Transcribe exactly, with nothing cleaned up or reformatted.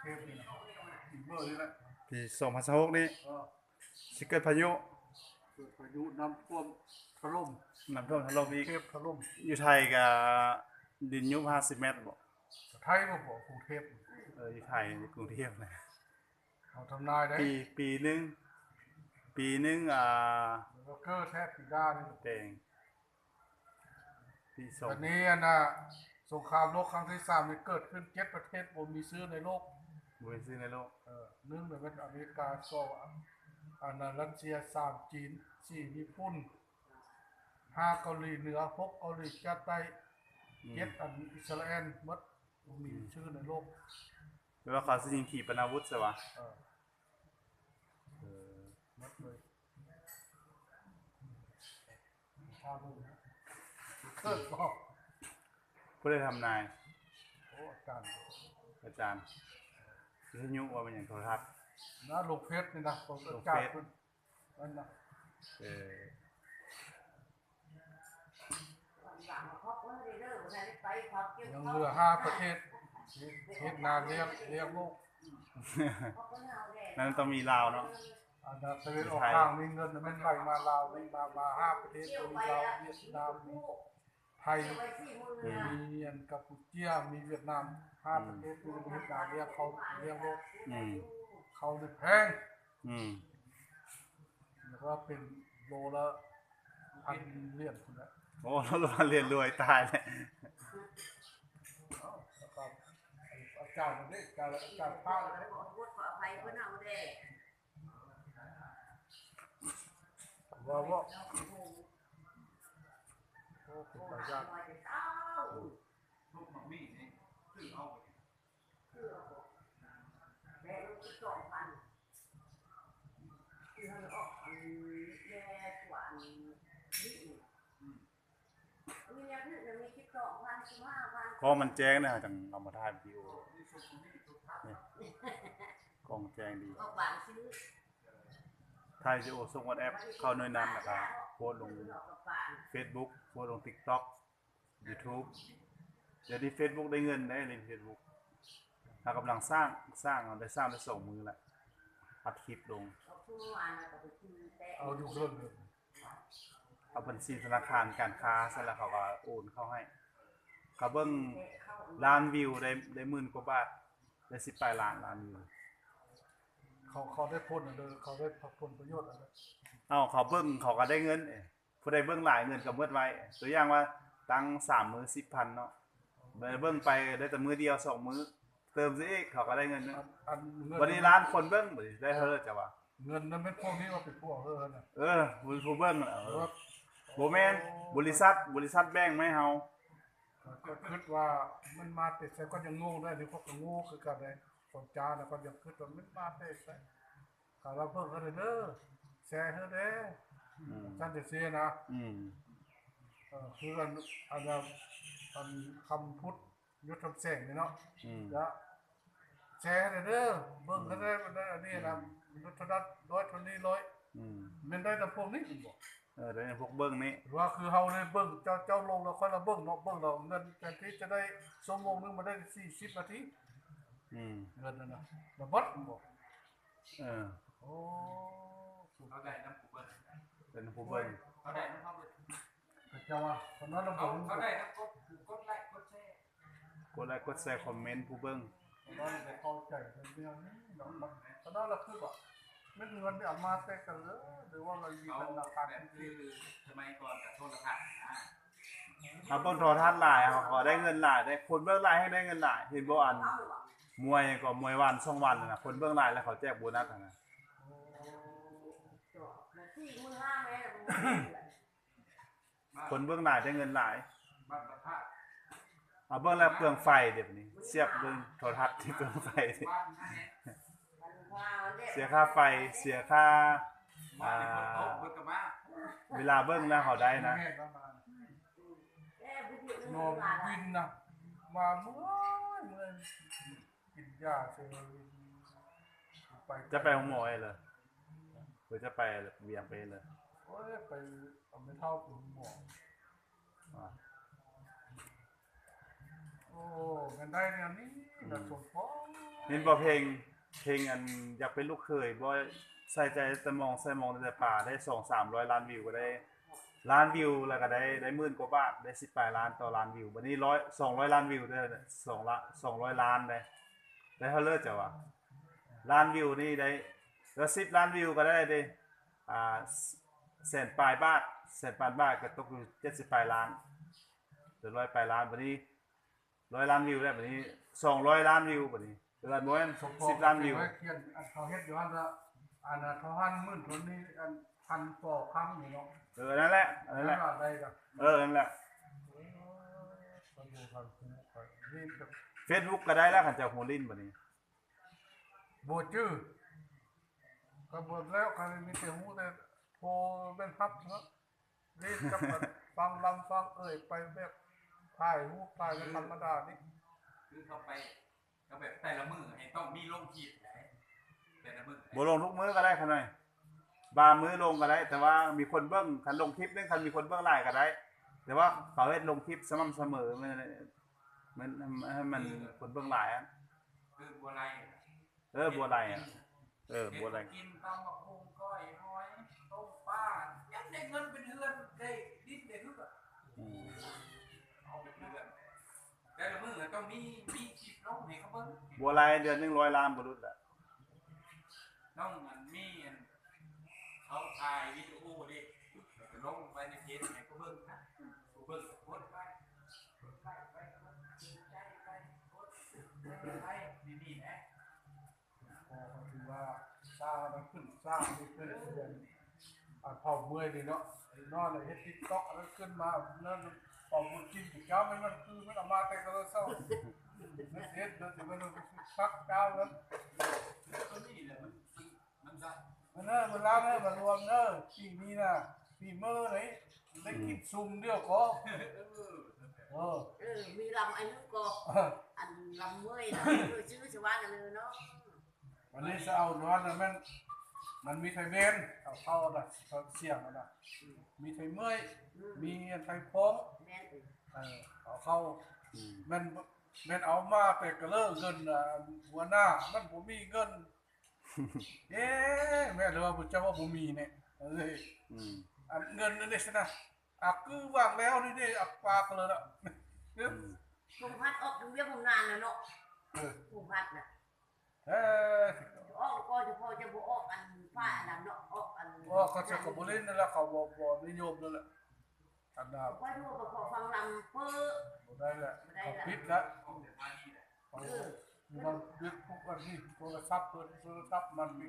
เทพนี่นะ อีกเบอร์นี่แหละ ปีสองพันสิบหกนี่ เออ สิเกิดพายุ เกิดพายุน้ำท่วมถล่ม น้ำท่วมถล่มอีก เทพถล่ม อยู่ไทยก็ดินยุบห้าสิบเมตรบ่ ไทยบ่ บ่ กรุงเทพ เออ อยู่ไทย กรุงเทพฯนะ เขาทำนายได้ ปี ปีหนึ่ง ปีหนึ่ง อ่า แล้วก็เกิดแทบปีด้านี่ แต่ง ปีสอง อันนี้อันน่ะ สงครามโลกครั้งที่สามนี่เกิดขึ้นเจ็ดประเทศบ่มีชื่อในโลก บ่มีชื่อในโลก เออ หนึ่งเนี่ยเป็นอเมริกา สอง อันน่ะรัสเซีย สาม จีน สี่ ญี่ปุ่น ห้า เกาหลีเหนือ หก เกาหลีใต้ อืม เจ็ด อันอิสราเอล หมดบ่มีชื่อในโลก แปลว่าเขาสิยิงขีปนาวุธใช่ปะ เออ เออ หมดเลย ข้าวบุญเกิดบอก ผู้ใดทำนาย โอ้ อาจารย์ อาจารย์ วิทยุว่าเป็นอย่างโทรทัศน์ นะ ลงเฟซนี่นะ ผมก็ ลงเฟซ จับมัน นั่นนะ เออ ยังเหลือห้าประเทศ เฮ็ดนาเลี้ยง เลี้ยงลูก นั่นต้องมีลาวเนาะ อันนั้นตะเวนออกกลาง มีเงินมันไหลมาลาว มีมา มาห้าประเทศ มีลาว เวียดนาม มีไทย อืม มีอันกัมพูชา มีเวียดนาม ห้า อืม ประเทศ มีเวียดนาม เลี้ยงเขา เลี้ยงลูก อืม เขาเนี่ยแพง อืม แล้วก็เป็นโลละพันเหรียญพุ้นแหละ โอ้ โลละพันเหรียญ รวยตายเลย แล้วก็อาจารย์คนนี้ อาจารย์ อาจารย์ภาค ขอโทษขออภัยเพิ่นเอาแด่ ว่า ว่า โอ้ เป็นตายาก ก็มันแจ้งนะ จังเอามาถ่ายวิดีโอ นี่ กล้องแจ้งดี ถ่ายวิดีโอส่งวอทแอปเข้าหน่วยนั้น แล้วก็โพสต์ลงเฟซบุ๊ก โพสต์ลงติ๊กต็อก ยูทูบ เดี๋ยวนี้เฟซบุ๊กได้เงินได้ เล่นเฟซบุ๊ก เรากำลังสร้าง สร้าง เราได้สร้างได้สองมื้อแล้ว อัดคลิปลง เอาอยู่เพิ่มเลย เอาบัญชีธนาคารการค้า เสร็จแล้วเขาก็โอนเข้าให้ ก็เบิ่งล้านวิวได้ ได้หมื่นกว่าบาท ได้สิบปลายล้าน ล้านวิว เขา เขาได้ผลอะไร เขาได้ผลประโยชน์อะไร เอ้า เขาเบิ่ง เขาก็ได้เงิน เอ้ย ผู้ใดเบิ่งหลายเงินก็หมดไว้ ตัวอย่างว่าตั้งสามมื้อสิบพันเนาะ เบิ่งไปได้แต่มื้อเดียวสองมื้อ เติมซะอีก เขาก็ได้เงินนึง อัน อันเงิน บัดนี้ล้านคนเบิ่ง บัดนี้ได้เท่าไหร่จ้ะวะ เงินนั้นเป็นพวกนี้ว่าเป็นพวกเฮอนะ เออ ผู้ ผู้เบิ่งน่ะ เออ บ่แม่น บริษัท บริษัทแบ่งมาให้เฮา ก็คิดว่ามันมาแต่ไส ก็ยังงงได้ นี่พวกก็งงคือกันเลย คนจ้าน่ะก็ยังคิดว่ามันมาแต่ไส ถ้าว่าเบิ่งเขาเด้อ แชร์ให้เด้อ อืม ซั่นจั่งซี้นะ อืม เออ คืออัน อันน่ะ อันคำพุทธ ยศ คำแสงนี่เนาะ อืม แล้วแชร์ให้เด้อ เบิ่งให้ได้ อืม มันได้อันนี้นะ อืม มันเท่านั้น ร้อย เท่านี้ ร้อย อืม แม่นได้แต่พวกนี้บ่ เออ ได้พวกเบิ่งนี่ ว่าคือเฮาได้เบิ่งเจ้า เจ้าลงแล้วค่อยละเบิ่งเนาะ เบิ่งแล้วเงินแทนที่จะได้ชั่วโมงหนึ่งมาได้สี่สิบนาที อืม เงินนั่นน่ะ ระเบิดบ่ เออ โอ้ เขาได้นำผู้เบิ่ง เป็นผู้เบิ่ง เขาได้นำเขาเบิ่ง เขาเจ้าว่า คนนั้นระเบิด เขาได้นำกด กดไลค์ กดแชร์ กดไลค์ กดแชร์ คอมเมนต์ ผู้เบิ่ง คนนั้นจะเข้าใจเรื่องนี้เนาะ คนนั้นละคือว่า ไม่เงินที่เอามาแต่กันเลย หรือว่าเรามีธนาคาร แบบคือสมัยก่อนกับโทรทัศน์นะ ถ้าเบิ่งโทรทัศน์หลาย เขาก็ได้เงินหลาย ได้คนเบิ่งหลายให้ได้เงินหลาย เห็นบ่ อัน มวยก็มวยวันสองวันน่ะนะ คนเบิ่งหลายแล้วเขาแจกโบนัสน่ะนะ คนเบิ่งหลายได้เงินหลาย เอาเบิ่งแล้วเปลืองไฟเดี๋ยวนี้ เสียบเบิ่งโทรทัศน์ที่เปลืองไฟ เสียค่าไฟ เสียค่า อ่า เวลาเบิ่งแล้วเขาได้นะ นอนบินนะ มาเมื่อยเมื่อย กินยาเซยไป จะไปโรงหมอเลยเหรอ หรือจะไปเวียงไปเลย โอ้ย ไปเอาแม่เฒ่าไปโรงหมอ อ่า โอ้ กันได้แนวนี้ เห็นบ่เพลง เพลงอันอยากเป็นลูกเขยบ่ ใส่ใจแต่มอง ใส่มองแต่ป่า ได้สองสามร้อยล้านวิวก็ได้ ล้านวิวแล้วก็ได้ ได้หมื่นกว่าบาท ได้สิบปลายล้านต่อล้านวิว บัดนี้ร้อย สองร้อยล้านวิวเด้อ สองละ สองร้อยล้านได้ ได้เท่าเลิศจ้ะวะ ล้านวิวนี่ได้ แล้วสิบล้านวิวก็ได้เด้ อ่า แสนปลายบาท แสนปลายบาทก็ตกอยู่เจ็ดสิบปลายล้าน หรือร้อยปลายล้าน บัดนี้ร้อยล้านวิวได้ บัดนี้สองร้อยล้านวิว บัดนี้เดือนบ่แม่น สมพร สิบล้านวิว เขียนอันเขาเฮ็ดอยู่หั่นละ อันนั้นเขาหั่นหมื่นคนนี่ อันพันต่อครั้งนี่เนาะ เออ นั่นแหละ นั่นแหละ นั่นว่าได้ละ เออ นั่นแหละ เออ Facebook ก็ได้แล้ว คันเจ้าฮู้ลิ้นบัดนี้ บ่จื้อ ก็เบิดแล้ว ก็มีแต่ฮู้แต่โทรเป็นพับเนาะ เล่นกับมัน ฟังลำฟังเอ่ยไปแบบถ่ายรูปถ่ายกันธรรมดานี่ คือเขาไป ก็แบบแต่ละมื้อให้ต้องมีลงคลิปได้ แต่ละมื้อ บ่ลงทุกมื้อก็ได้ขะน้อย บางมื้อลงก็ได้ แต่ว่ามีคนเบิ่ง คันลงคลิปหนึ่ง คันมีคนเบิ่งหลายก็ได้ แต่ว่าเขาเฮ็ดลงคลิปสม่ำเสมอ มัน มัน ให้มันคนเบิ่งหลายอะ คือบัวไล เออ บัวไลอะ เออ บัวไล กินตำบักหุ่งก้อยหอยต้มปลา ยังได้เงินเป็นเฮือน ได้ดินได้เฮือน อืม เอาเป็นเฮือน แต่ละมื้อต้องมี มีคลิปลงให้เขาเบิ่ง บัวไลเดือนหนึ่งร้อยล้านบ่หลุดละ น้องมันมีอัน เขาถ่ายวิดีโอเด้ ลงไปในเพจให้เขาเบิ่งนะ เขาเบิ่งก็กดไป กดไลค์ไป กดถูกใจไป กดติดตามไป นี่ๆ นะ พอเขาถือว่าซ่ามันขึ้น ซ่ามันขึ้น เดือน อ่ะ เผาเมื่อยนี่เนาะ นอนเลยเฮ็ด TikTok แล้วขึ้นมา นั่น เผาบุญกิน เจ้ามัน มันคือมันเอามาแต่กะละเช้า มันเฮ็ด แล้วสิมันซักเจ้าแล้ว ตัวนี้แหละมัน มันได้ มันเนอะ มันลาวเนอะ มันรวมเนอะ ปีนี้น่ะ ปีเมื่อไหร่ ได้กินซุมเดียวก็ เออ เออ มีลำอันนึงก็ อันลำเมื่อยนะ เออ ชื่อชาวบ้านกันเลยเนาะ วันนี้จะเอานอนนะ มัน มันมีไทยเบน เอาเข้านะ เขาเสี่ยงนะ มีไทยเมื่อย อืม มีไทยพร้อม แม่นเออ เออ เอาเข้า อืม แม่น แม่นเอามาแต่กะเลิกเงินน่ะ หัวหน้า มันบ่มีเงิน เอ๊ะ แม่นหรือว่าผู้เจ้าว่าบ่มีเนี่ย เอ้ย อืม อันเงินนั่นเด้นะ อ่ะ คือวางแล้วนี่เด้ อ่ะ ปากเลยละ อืม ผมพัดออกเวียกผมนานแล้วเนาะ เออ ผมพัดน่ะ เออ ออกก็เฉพาะจะบ่ออกอันผ้าอันนั้นเนาะ ออกอัน ว่าเขาจะกะบ่เล่นนั่นแหละ เขาบ่ บ่นิยมนั่นแหละ อันน่ะ ว่าดูก็ขอฟังลำเปิ้อ บ่ได้แหละ บ่ได้ละ เขาปิดละ เขา เออ มันยึดพวกอันนี้ โทรศัพท์ เปิดโทรศัพท์มันปิด